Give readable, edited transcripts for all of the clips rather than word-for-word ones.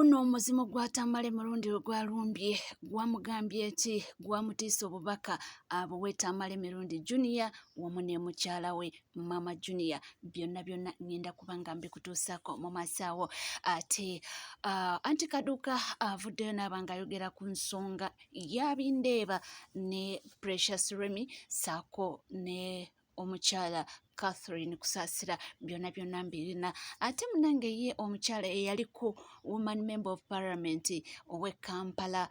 Wuuno omuzimu gwa Tamale Mirundi lwe gwalumbye gwamugambye ki gwamutiisa obubaka abuwe Tamale Mirundi Junior wamu ne mukyala we Mama Junior. Byonna byonna ngenda kuba nga mbikutuusaako mu maaso awo. Ate anti Kaduuka avuddeyo n'aba ng'ayogera ku nsonga ya Bindeeba ne Precious Remy ssaako ne omukyala Catherine Kusaasira. Byonna byonna mbirina. Ate munange ye omukyala eyaliko woman member of parliament ow'e Kampala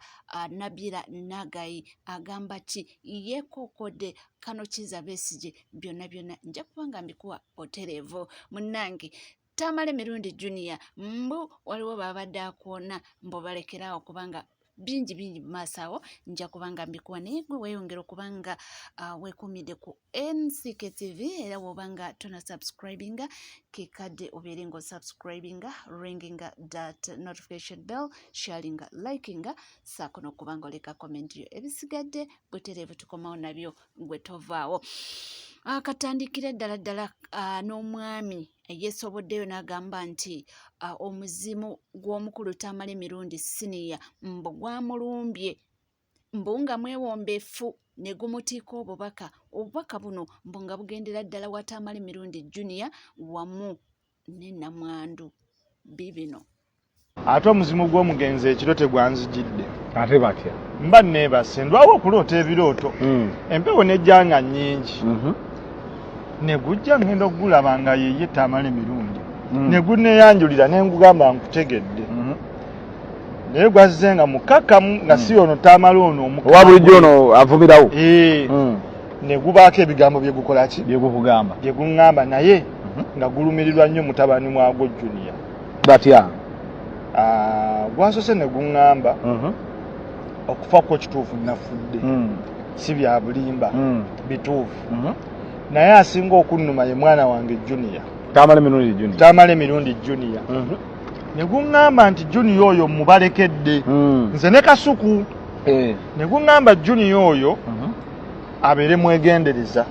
Nabila Nagayi agamba ki yeekookodde Kano Kiiza Besigye. Byonna byonna nja kuba nga mbikuwa otereevu. Munnange Tamale Mirundi Junior mbu waliwo babadde akoona mbu balekeraawo kubanga bingi bingi mu maaso awo nja kuba nga mbikuwa, naye gwe weeyongera okuba nga weekuumidde ku NCK TV era bw'oba nga tona subscribinga kekadde obeere nga osubscribinga, ringinga that notification bell, sharinga, likinga saako n'okuba nga oleka comment yo. Ebisigadde butereevu tukomawo nabyo, gwe tovaawo. Akatandikire ddala ddala n'omwami yeesoboddeyo n'agamba nti omuzimu gw'omukulu Tamale Mirundi Siniya mbu gwamulumbye mbu nga mwewombeefu ne gumutiika obubaka. Obubaka buno mbu nga bugendera ddala wa Tamale Mirundi Junior wamu ne Namwandu. Bibino. Ate omuzimu gw'omugenzi ekiro tegwanzijidde. Ate batya? Mba neebase, ndwawo okuloota ebirooto. Empewo nejja nga nnyingi. Ne gujja, ngenda okugulaba nga yeye Tamale Mirundi. Ne guneeyanjulira ne ngugamba nkutegedde. Naye gwazze nga mukakamu nga si ono Tamale ono omukambwe. Owa bulijjo ono avumirawo. Ee. Ne gubaako ebigambo bye gukola ki? Bye gukugamba. Bye guŋŋamba naye nga gulumirirwa nnyo mutabani wagwo Junior. Batya? Gwasoose ne guŋŋamba okufa kwo kituufu nafudde. Si bya bulimba. Bituufu. Naye asinga okunnuma ye mwana wange Junior. Tamale Mirundi Junior. Tamale Mirundi Junior. Ne guŋŋamba nti Junior oyo mubalekedde. Nze ne Kasuku. Ne guŋŋamba Junior oyo abeere mwegendereza.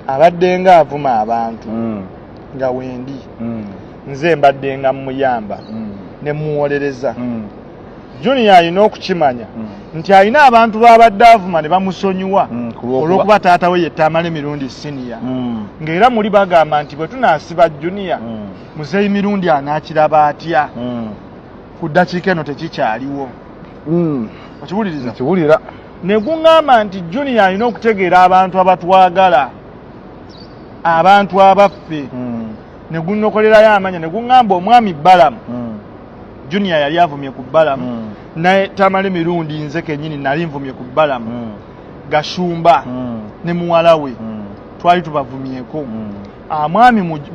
Abadde nga avuma abantu nga wendi. Nze mbadde nga mmuyamba ne muwolereza. Junior alina okukimanya nti alina abantu b'abadde avuma ne bamusonyiwa olw'okuba taata we ye Tamale Mirundi Senior. Ng'era muli bagamba nti bwe tunaasiba Junior, Muzeeyi Mirundi anaakiraba atya? Ku ddakiika eno tekikyaliwo. Okiwuliriza? Nkiwulira. Ne guŋŋamba nti Junior alina okutegeera abantu abatwagala, abantu abaffe. Ne gunnokolerayo amanya ne guŋŋamba omwami Balamu. Junior yali avumye ku Balamu. Naye Tamale Mirundi nze kennyini nali nvumye ku Balamu. Gashumba ne muwala we twali tubavumyeko.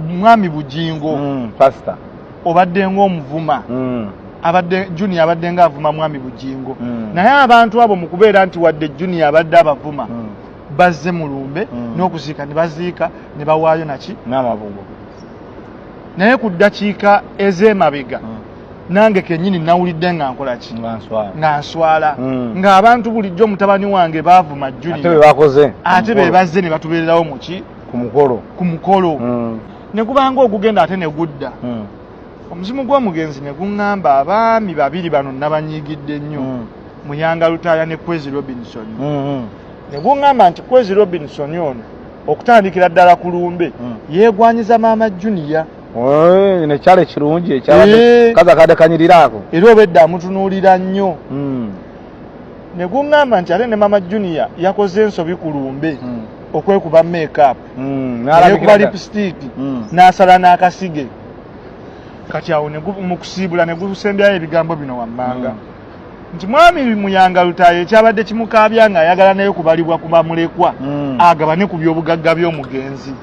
Mwami Bugingo Pastor obadde ng'omuvuma. Abadde Junior abadde ng'avuma mwami Bugingo. Naye abantu abo mu kubeera nti wadde Junior abadde abavuma bazze mu lumbe n'okuziika ne baziika ne bawaayo naki n'amabugo. Naye ku ddakiika ez'emabega nange kennyini nawulidde nga nkola ki? Nga nswala. Nga nswala. Ng'abantu bulijjo mutabani wange baavuma Junior. Ate be bakoze. Ate be bazze ne batubeererawo mu ki? Ku mukolo. Ku mukolo. Ne gubanga ogugenda ate ne gudda. Omuzimu gw'omugenzi ne guŋŋamba abaami babiri bano nabanyiigidde nnyo. Muyanga Lutaaya ne Kwezi Robinson. Ne guŋŋamba nti Kwezi Robinson ono okutandikira ddala ku lumbe yeegwanyiza maama Junior. Nekyalo ekirungi ekyabadde kaza akadde kanyiriraako. Era obedda amutunuulira nnyo. Ne guŋŋamba nti ate ne maama Junior yakoze ensobi ku lumbe okwekuba make-up. Yeekuba lipstick n'asala n'akasige. Kati awo mu kusiibula ne gusembyayo ebigambo bino wammanga. Nti mwami Muyanga Lutaaya ekyabadde kimukaabya ng'ayagala naye kubalibwa ku bamulekwa agabane ku by'obugagga by'omugenzi.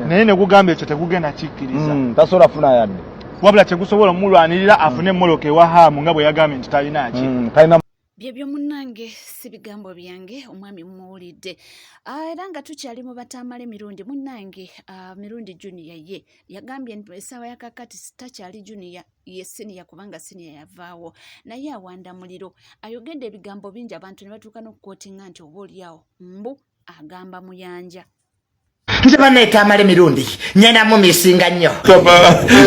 Naye ne gugamba ekyo tegugenda kikkiriza. Tasobola kufuna yadde. Wabula kyegusobola omulwanirira afune emmoloka ewa Haamu nga bwe yagambye nti talina ki. Talina. Byebyo munnange si bigambo byange, omwami mumuwulidde. Era nga tukyali mu Batamale Mirundi munnange, Mirundi Junior ye yagambye nti essaawa ya kaakati takyali Junior, ye senior kubanga senior yavaawo naye awanda muliro. Ayogedde ebigambo bingi abantu ne batuuka n'okukootinga nti oba oliawo mbu agamba Muyanja. Nze banaye Tamale Mirundi nyenda mumisinga nnyo. Kama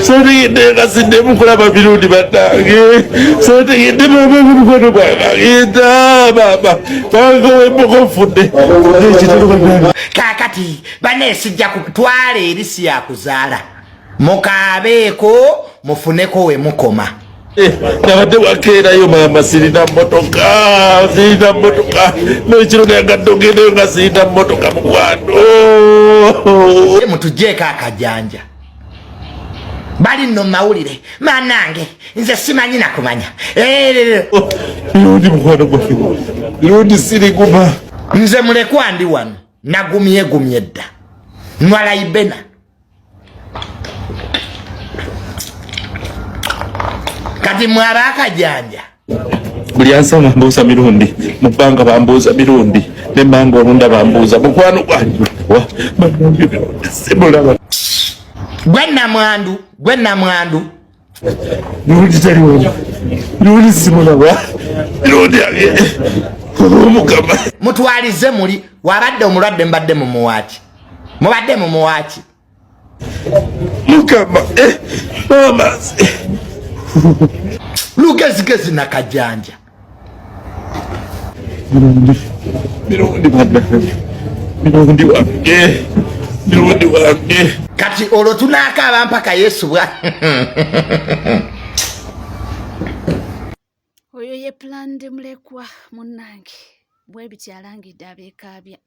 sotegedde nga siddemu kulaba Mirundi bannange, sotegedde maama mukwano gwange agenda maama bange wembuka nfudde ekitalo bannange. Kaakati banaye sijja kutwala eri si yakuzaala, mukaabeeko mufuneko we mukoma. Eh, nabadde wakeerayo maama, sirina mmotoka, sirina mmotoka n'ekiro nayagadde ogendeyo nga sirina mmotoka mukwano. Mutugyeko akajanja bali nno mawulire manange, nze simanyi nakumanya. Eh, Mirundi mukwano gwange, Mirundi siriguma. Nze mulekwa ndi wano nagumyegumye dda nwalaibena. Kati mwaba akajanja buli ansanga mbuuza Mirundi, mu bbanga bambuuza Mirundi, nemmanga olunda bambuuza mukwano gwange wa bannange Mirundi simulaba. Gwe namwandu, gwe namwandu. Mirundi taliwo, Mirundi simulaba, Mirundi age omukama. Mutwalize muli wabadde omulwadde mbadde mumuwaaki, mubadde mumuwaaki. Mukama eh, mama lugezigezi nakajanja. Mirundi, Mirundi bannange, Mirundi wange, Mirundi wange. Kati olwo tunaakaaba mpaka Yesu bwa Oyo ye Planned Mulekwa munnange bwe bityo alangidde abeekaabya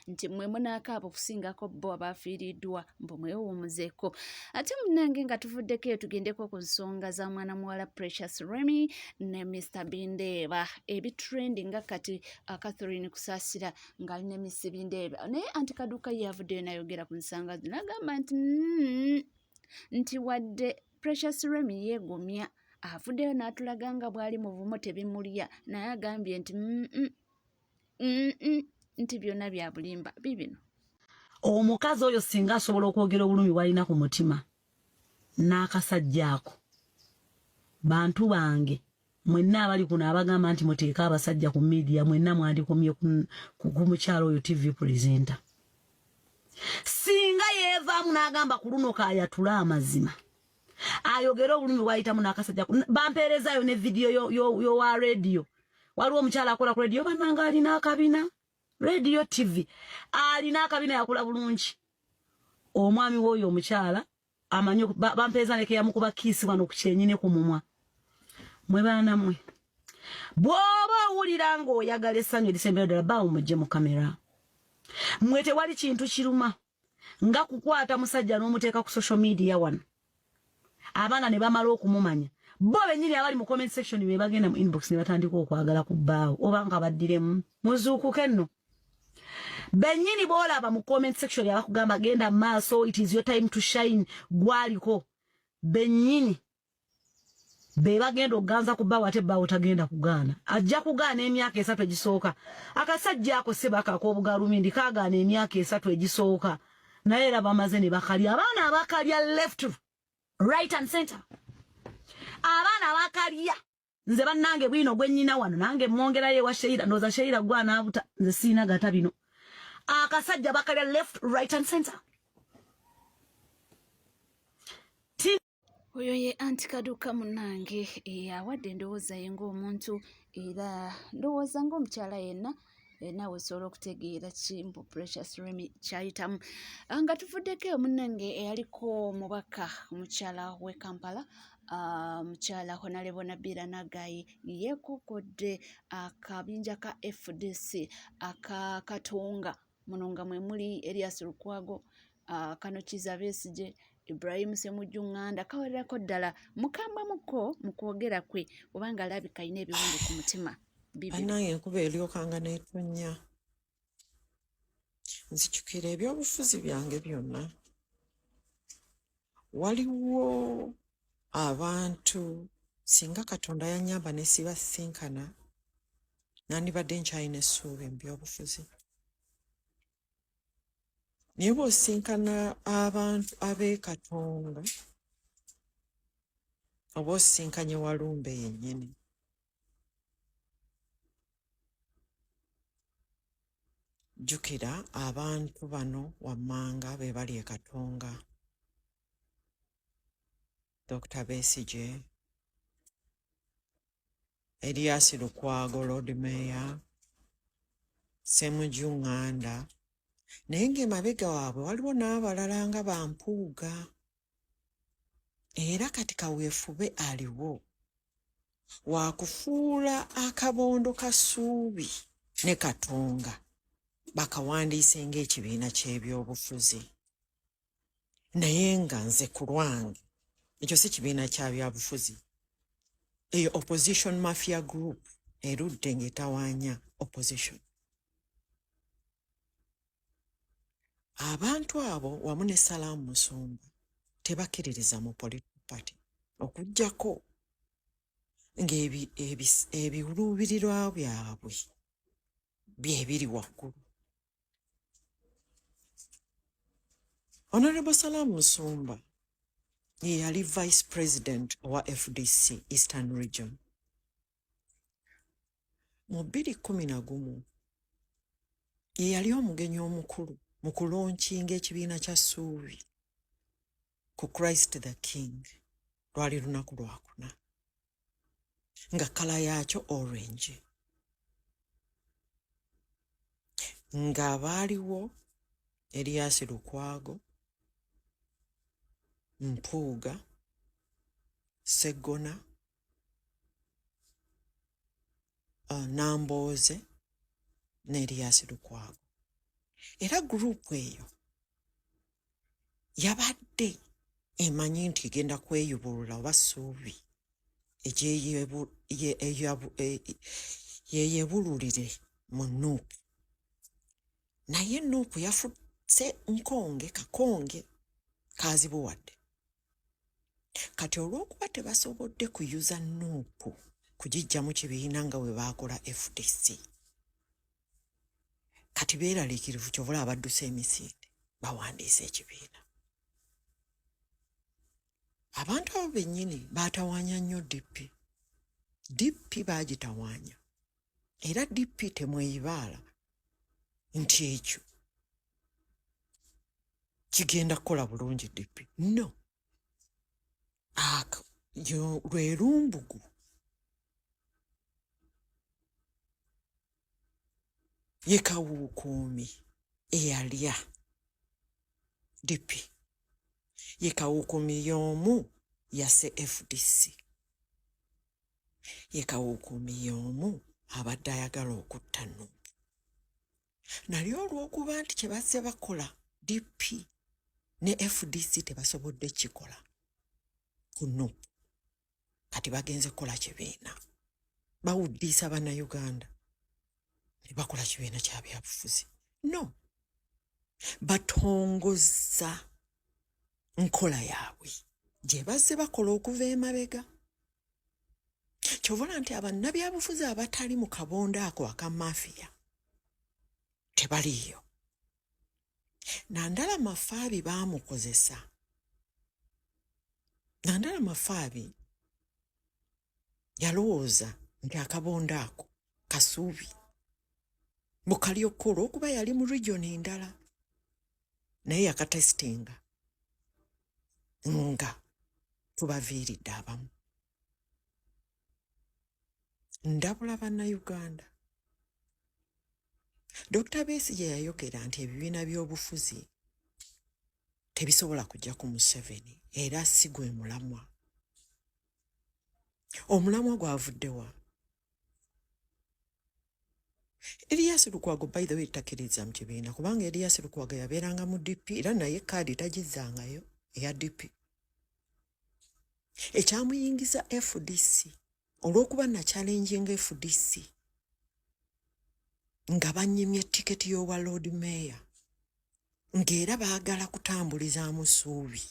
nti mmwe munaakaaba okusingako bo abafiiriddwa mbu mwewuumuzeeko. Ate munnange nga tuvuddeko eyo tugendeko ku nsonga za mwana muwala Precious Remy ne Mr Bindeeba ebitrendi nga kati Catherine Kusaasira ng'ali ne Miss Bindeeba, naye anti Kaduuka ye avuddeyo n'ayogera ku nsonga zino n'agamba nti nti wadde Precious Remy yeegomya avuddeyo n'atulaga nga bw'ali muvumu tebimulya, naye agambye nti nti byonna bya bulimba bibino. Omukazi oyo singa asobola okwogera obulumi bw'alina ku mutima n'akasajja ako, bantu bange mwenna abali kuno abagamba nti muteeke abasajja ku media, mwenna mwandikomye ku mukyalo oyo TV presenter. Singa yeevaamu n'agamba ku luno kaayatule amazima, ayogere obulumi bw'ayitamu n'akasajja. Bampeerezaayo ne vidiyo y'owa rediyo. Waliwo omukyala akola ku rediyo bannange, alina akabina radio TV, alina akabina yakula bulungi. Omwami w'oyo omukyala amanyi bampeereza ne keyamukuba kiisi wano ku kyenyi ne ku mumwa. Mwe baana mmwe, bw'oba owulira ng'oyagala essanyu erisembera ddala, baawo mujje mu kamera. Mmwe tewali kintu kiruma nga kukwata musajja n'omuteeka ku social media wano, abaana ne bamala okumumanya, bo bennyini abali mu comment section be bagenda mu inbox ne batandika okwagala ku bbaawo oba nga baddiremu. Muzuukuke nno, bennyini boolaba mu comment section abakugamba genda maaso, it is your time to shine, gwaliko bennyini be bagenda okuganza ku bbaawo. Ate bbaawo tagenda kugaana, ajja kugaana emyaka 3 egisooka. Akasajja ako sebaka ak'obugalumindi kaagaana emyaka 3 egisooka, naye era bamaze ne bakalya. Abaana abakalya left, right and center, abaana abakalya. Nze bannange bwino gwe nnyina wano nange mwongerayo ewa Sheira, ndowooza Sheira gwanaabuta, nze siina gata bino. Akasajja bakalya left, right and center. Oyo ye anti Kaduuka munnange awadde endowooza ye ng'omuntu, era ndowooza ng'omukyala yenna naawe osobola okutegeera ki mbu Precious Remy kyayitamu. Nga tuvuddeko eyo munnange, eyaliko omubaka omukyala w'e Kampala, mukyala Honorable Nabila Nagayi yeekokodde akabinja ka FDC aka Katonga, muno nga mwe muli Erias Lukwago, Kano Kizza Besigye, Ibrahim Ssemujju Nganda. Kawererako ddala mukambwemuko mu kwogera kwe kubanga alabika alina ebiwundu ku mutima. Bannange, enkuba eryokanga n'etonnya. Nzijukira ebyobufuzi byange byonna, waliwo abantu singa Katonda yannyamba ne sibasisinkana, nandibadde nkyalina essuubi mu byobufuzi. Naye bw'osinkana abantu ab'e Katonga, oba osisinkanye walumbe yennyini. Jjukira abantu bano wammanga be bali e Katonga. Dr. Besigye, Erias Lukwago Lord Mayor, Ssemuju Nganda, naye ng'emabega waabwe waliwo n'abalala nga ba Mpuuga. Era kati kaweefube aliwo wakufuula akabondo ka Ssuubi ne Katonga bakawandiise ng'ekibiina ky'ebyobufuzi. Naye nga nze ku lwange ekyo si kibiina kya byabufuzi, eyo opposition mafia group erudde ng'etawaanya opposition. Abantu abo wamu ne Salaamu Musumba tebakkiririza mu political party okuggyako ng'ebiruubirirwa byabwe bye biri waggulu. Honorable Salaamu Musumba ye yali Vice President owa FDC Eastern Region. Mu 2011 ye yali omugenyi omukulu mu kulonkinga ekibiina kya Ssuubi ku Christ the King. Lwali lunaku lwakuna nga kkala yaakyo orange, ng'abaaliwo Erias Lukwago, Mpuuga, Sseggona, Nambooze ne Erias Lukwago. Era guruupu eyo yabadde emanyi nti egenda kweyubulula oba ssuubi yeyebululire mu Nup. Naye Nup yafuse nkonge kakonge kazibuwadde. Kati olw'okuba tebasobodde kuyuza Nup kugiggya mu kibiina nga bwe baakola FDC, kati beeraliikirivu kyova olaba badduse emisinde bawandiise ekibiina. Abantu abo bennyini baatawaanya nnyo DP. DP baagitawaanya era DP temweyibaala nti ekyo kigenda kukola bulungi DP. No, ako lwe lumbugu ye Kawuukuumi eyalya DP, ye Kawuukuumi y'omu yasse FDC, ye Kawuukuumi y'omu abadde ayagala okutta Nup. Nali olw'okuba nti kye bazze bakola DP ne FDC tebasobodde kukikola ku Nup, kati bagenze kukola kibiina, bawuddiisa Bannayuganda ne bakola kibiina kya byabufuzi. No, batongozza nkola yaabwe gye bazze bakola okuva emabega. Kyova olaba nti abannabyabufuzi abatali mu kabondo ako aka mafiya tebaliiyo. Nandala Mafaabi baamukozesa. Nandala Mafaabi yalowooza nti akabondo ako kasuubi bukalyokka olw'okuba yali mu region endala, naye yakatesitinga nga tubaviiridde abamu. Ndabula Bannayuganda. Dokita Besigye yayogera nti ebibiina by'obufuzi tebisobola kujja ku Museveni era si gwe mulamwa. Omulamwa gwavudde wa? Erias Lukwago by the way takkiririza mu kibiina kubanga Erias Lukwago yabeeranga mu DP era naye kaadi tagizzangayo eya DP. Ekyamuyingiza FDC olw'okuba nakyalenjinga FDC nga banyimye tiketi y'obwa Lord Mayor ng'era baagala kutambulizaamu ssuubi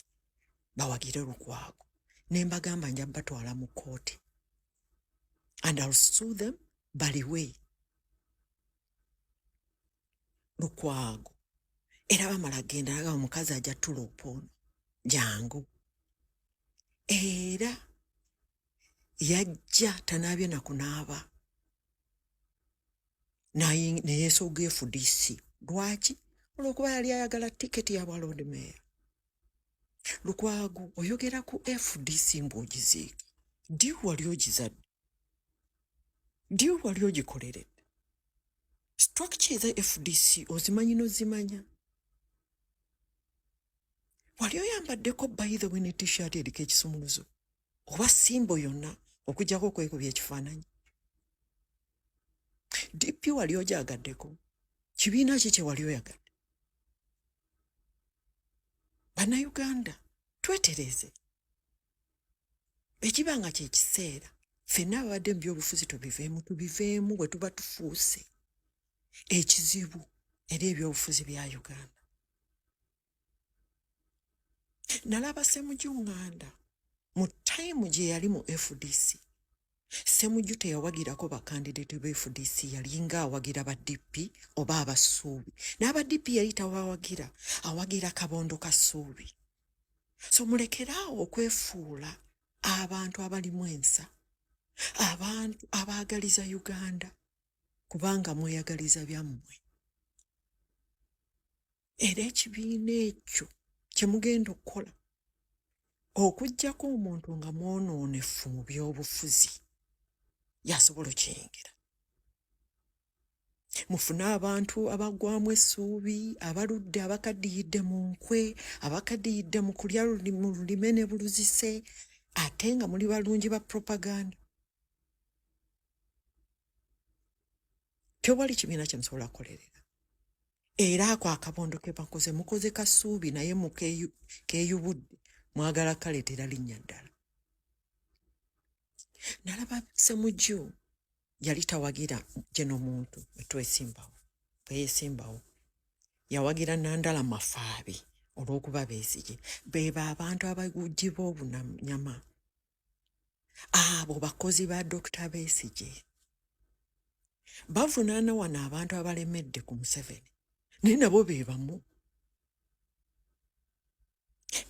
bawagire Lukwago ne mbagamba nja batwala mu kkooti and I'll sue them baliwe Lukwago era bamala genda naga omukazi ajja tuloopa ono jangu era yajja tanaabye na kunaaba neyeesooga FDC. Lwaki? Olwokuba yali ayagala tiketi ya bwa Lord Mayor. Lukwago oyogera ku FDC mbu ogiziika. Ddi wali ogizadde? Ddi wali ogikoleredde? Structure eza FDC ozimanyi n'ozimanya? Wali oyambaddeko by the way ne t-shirt eriko ekisumuluzo oba simbo yonna okuggyako okwekubya ekifaananyi? DP wali ogyagaddeko? Kibiina ki kye wali oyagadde? Bannayuganda twetereeze. Ekiba nga kye kiseera ffenna ababadde mu byobufuzi tubiveemu, tubiveemu bwe tuba tufuuse ekizibu eri ebyobufuzi bya Uganda. Nalaba Ssemuju Nganda mu tayimu gye yali mu FDC. Ssemuju teyawagirako bakandideti ba FDC, yalinga awagira ba DP oba abasuubi. N'aba DP yali tawawagira, awagira kabondo ka ssuubi. So mulekere awo okwefuula abantu abalimu ensa, abantu abaagaliza Uganda, kubanga mweyagaliza byammwe. Era ekibiina ekyo kye mugenda okukola okuggyako omuntu nga mwonoonefu mu byobufuzi y'asobola okiyingira. Mufune abantu abaggwamu essuubi, abaludde, abakaddiyidde mu nkwe, abakaddiyidde mu kulya mu lulime ne buluzise, ate nga muli balungi ba propaganda. Tewali kibiina kye musobola kukolerera. Era ako akabondo ke bakoze, mukoze kasuubi naye mukeyubudde, mwagala kaleetera linnya ddala. Nalaba Ssemujju yali tawagira geno muntu twesimbawo, bweyesimbawo yawagira Nandala Mafaabi olw'okuba Besigye. Bebo abantu abagujji b'obunanyama, abo bakozi ba Dokita Besigye. Bavunaana wano abantu abalemedde ku Museveni, naye nabo be bamu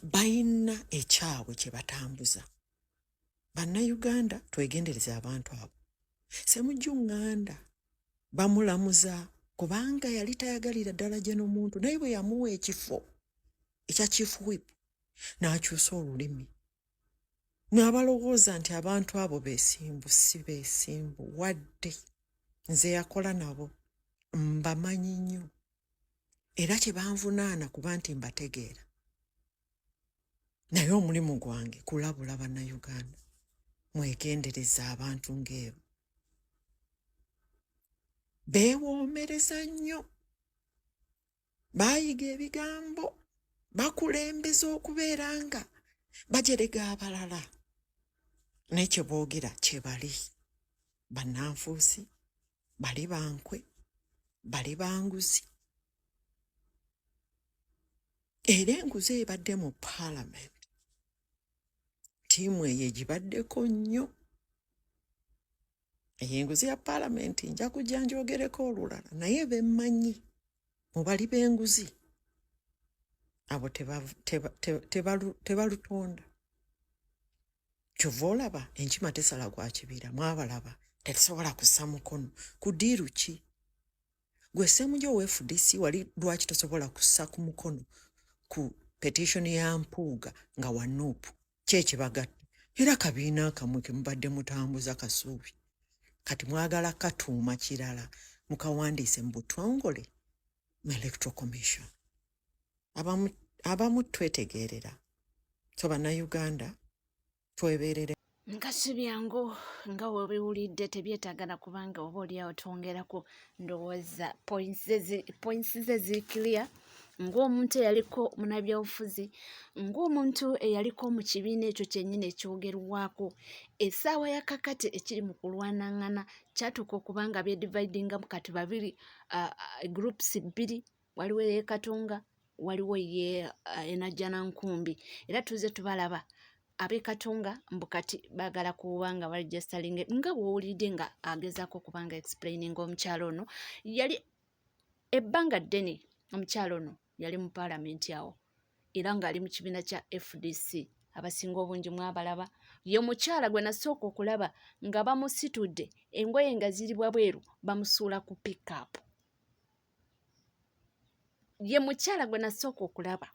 balina ekyabwe kye batambuza. Bannayuganda twegendereze abantu abo. Ssemujju Nganda bamulamuza kubanga yali tayagalira ddala gye n'omuntu, naye bwe yamuwa ekifo ekya chief whip n'akyusa olulimi. Mwe abalowooza nti abantu abo beesimbu, si beesimbu wadde. Nze yakola nabo mbamanyi nnyo, era kye banvunaana kuba nti mbategeera, naye omulimu gwange kulabula Bannayuganda, mwegendereza abantu ng'ebo beewoomereza nnyo, baayiga ebigambo, bakulembeza okubeera nga bajerega abalala, naye kye boogera kye bali bannanfuusi, bali bankwe, bali banguzi. Era enguzi ebadde mu paalamenti, ttiimu eyo egibaddeko nnyo. Eyo enguzi ya paalamenti nja kujja njogereko olulala, naye bemmanyi mu bali b'enguzi abo tebalutonda. Kyova olaba enkima tesala gwa kibira. Mwabalaba tetusobola kussa mukono ku deal ki? Gwe Ssemujju owa FDC, wali lwaki tosobola kussa ku mukono ku petition ya Mpuuga nga wa NUP? Ki ekibagatta? Era kabiina kamwe ke mubadde mutambuza kasuubi, kati mwagala katuuma kirala, mukawandiise mu butongole mu Electoral Commission. Abamu, abamu twetegeerera. So Bannayuganda tweberere. Nga si byangu nga webiwulidde, tebyetaagana kubanga oba oliawo twongerako. Ndowooza points ze ziri clear, ng'omuntu eyaliko munabyabufuzi, ng'omuntu eyaliko mu kibiina ekyo kyennyini ekyogerwako. Essaawa ya kakati ekiri mu kulwanangana kyatuuka okuba nga byedividingamu kati babiri, groups bbiri. Waliwo ey'e Katonga, waliwo ye enajjanankumbi. Era tuze tubalaba ab'e Katonga mbu kati baagala kuba nga baregisteringa, nga bw'owulidde nga agezaako okuba nga explaining. Omukyalo ono yali ebbanga ddene, omukyalo ono yali mu paalamenti awo, era ng'ali mu kibiina kya FDC. Abasinga obungi mwabalaba, ye mukyala gwe nasooka okulaba nga bamusitudde, engoye nga ziri bwabweru, bamusuula ku pickup. Ye mukyala gwe nasooka okulaba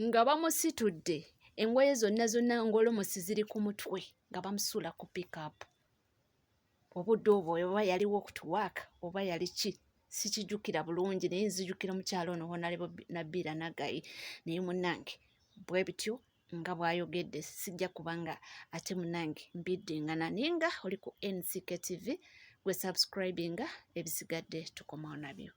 nga bamusitudde engoye zonna zonna ng'olomosi ziri ku mutwe nga bamusuula ku pickup. Obudde obwo oba yaliwo okutuwaaka oba yali ki sikijjukira bulungi naye nzijukira omukyala ono Honorable Nabilah Naggayi. Naye munnange bwe bityo nga bw'ayogedde sijja kubanga ate munnange mbiddingana naye nga oli ku NCK TV gwe subscribinga ebisigadde tukomawo nabyo.